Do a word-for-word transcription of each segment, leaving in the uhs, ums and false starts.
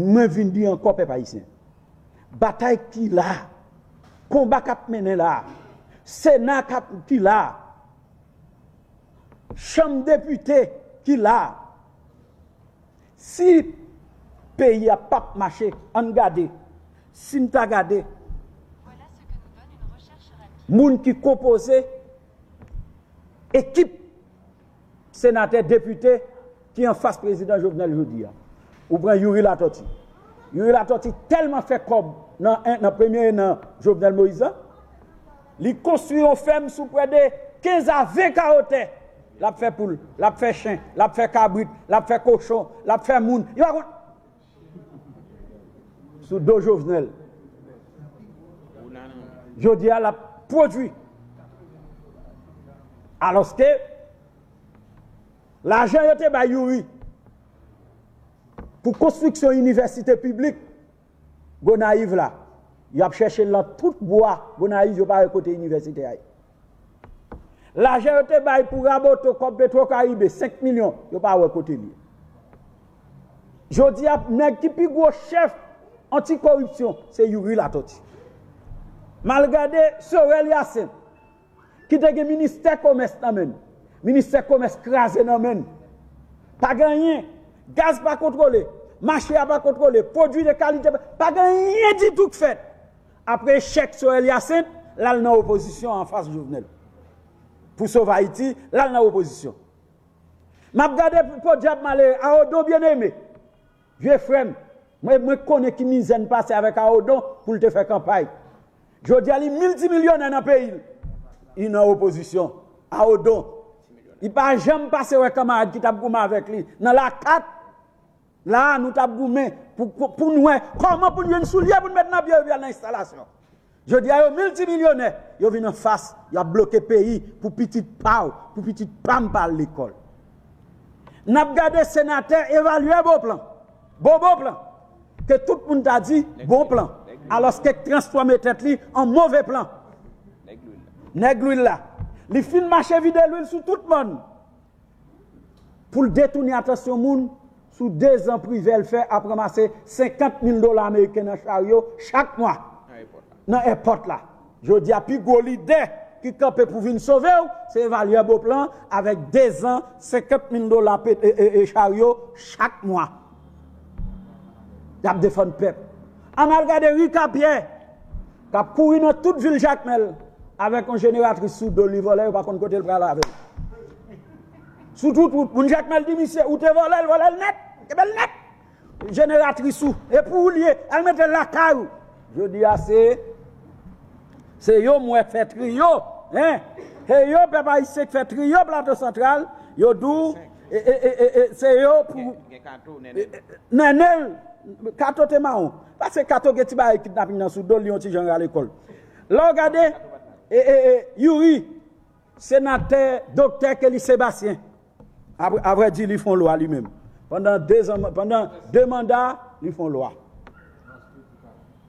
Mwen vin di ankò, pèp ayisyen, batay ki la, konba k ap mennen la, Sena k ap, ki la, Chanm Depite ki la, si peyi a p ap mache, ann gade, si n ta gade, moun ki konpoze ekip senatè, depite ki anfas prezidan Jovenel jodi a. Ou pran Youri Latortue. Youri Latortue tèlman fè kòb nan, nan premye nan Jovenel Moïse la, li konstwi yon fèm sou prè de kenz a ven kawo tè. L ap fè poul, l ap fè chen, l ap fè kabrit, l ap fè kochon, l ap fè moun. Li pa konn sou do Jovenel. Jodi a, l ap pwodui. Alòske, lajan yo te bay Youri pou konstriksyon inivèsite piblik Gonayiv la, y ap chèche l nan tout bwa Gonayiv, yo pa wè kote inivèsite a ye. Lajan yo te bay pou Raboto, kòb Petwokaribe, senk milyon, yo pa wè kote l ye. Jodi a, nèg ki pi gwo chèf antikoripsyon, se Youri Latortue. M al gade Sorel Hyacinthe, ki te gen ministè komès nan men l. Ministè komès kraze nan men l. Pa gen anyen. Gaz pa kontwole. Mache a pa kontwole. Pwodui de kalite pa, pa gen anyen ditou k fèt. Apre echèk Sorel Hyacinthe, l al nan opozisyon anfas Jovenel. Pou sove Ayiti, l al nan opozisyon. M ap gade podyab malere, Aodon Bien-Aimé, vye frè m, mwen, mwen konnen ki mizè n pase avèk Aodon pou l te fè kanpay. Jodi a, li miltimilyonè nan peyi l. Li nan opozisyon. Aodon. Li pa janm pase wè kanmarad ki t ap goumen avèk li. Nan lakat, la a, nou t ap goumen pou, pou, pou n wè kòman pou n jwenn soulye pou n met nan pye yo, epi al nan enstalasyon. Jodi a, yo miltimilyonè, yo vin anfas, y ap bloke peyi pou pitit pa w, pou pitit pa m pa al lekòl. N ap gade senatè evalyè Beauplan, Bobo Plan, ke tout moun ta di bon plan, alòske k transfòme tèt li an move plan. Nèg lwil la. Li fin mache vide lwil sou tout mòn. Pou l detounen atansyon moun sou de zan Privè l fè ap ranmase senkant mil dola ameriken nan charyo chak mwa nan èpòt la. Jodi a, pi gwo lidè ki kanpe pou vin sove w, se evalyè Beauplan avèk de zan, senkant mil dola pe-, e, e, e, charyo chak mwa. Y ap defann pèp. Ann al gade Rika Pyè, k ap kouri nan tout vil Jakmèl avèk yon jeneratris sou do l, li vòlè, yo pa konn kote l pral avè l. Sou tout wout, moun Jakmèl di misye, ou te vòlè l, vòlè l nèt, kenbe l nèt. Jeneratris ou, e pou ou l ye, al mete l lakay ou. Jodi a, se, se yo m wè fè triyo, en. Se yo, pèp ayisyen, k fè triyo Plato Santral, yo di w, e, e, e, e, e, se yo pou Nènèl, Kato te mawon. Paske Kato gen ti bagay kidnaping nan sou do l, li yon ti jan rale kò l. Lè w gade, e, e, e, Youri, senatè, doktè Kelly Sebastien, apre, apre di li fè yon lwa li menm. Pandan de zan, pandan de manda, li fè yon lwa.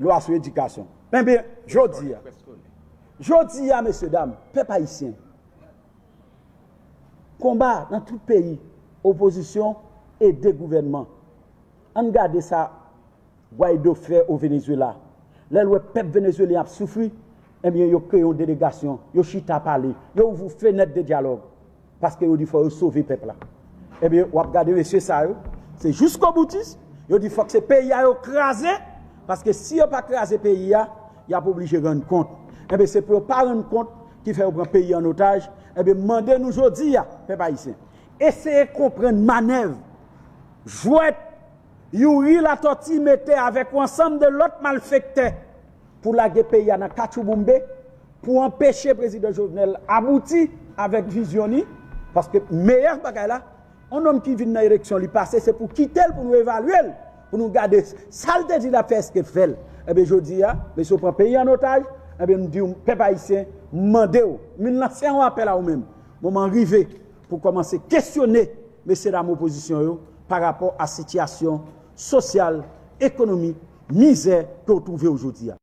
Lwa sou edikasyon. Enben, jodi a, jodi a, mesye dam, pèp ayisyen, konba nan tout peyi, opozisyon ede gouvènman. Ann gade sa Guaido fè o Venezuela. Lè l wè pèp venezuelyen ap soufri, ebyen, yo kreye yon delegasyon, yo chita pale, yo ouvri fenèt de dyalòg, paske yo di fò yo sove pèp la. Ebyen, w ap gade mesye sa yo, se jiskoboutis, yo di fòk se peyi a yo kraze, paske si yo pa kraze peyi a, y ap oblije rann kont. Ebyen, se pou yo pa rann kont ki fè yo pran peyi an otaj. Ebyen, m mande nou jodi a, pèp ayisyen, eseye konprann manèv, jwèt Youri Latòti mete avèk yon ansanm de lòt malfektè pou lage peyi a nan katchouboumbe, pou anpeche prezidan Jovenel abouti avèk vizyon li, paske meyè bagay la, yon nonm ki vin nan eleksyon, li pase, se pou kite l, pou nou evalye l, pou nou gade sa l te di l ap fè, èske l fè l. Ebyen, jodi a, mesye, w pran peyi an otaj, ebyen, m di w, pèp ayisyen, m mande w, m vin lanse yon apèl a ou menm. Moman rive pou kòmanse kesyone mesye dam opozisyon yo pa rapò a sitiyasyon sosyal, ekonomik, mizè ke w twouve w jodi a.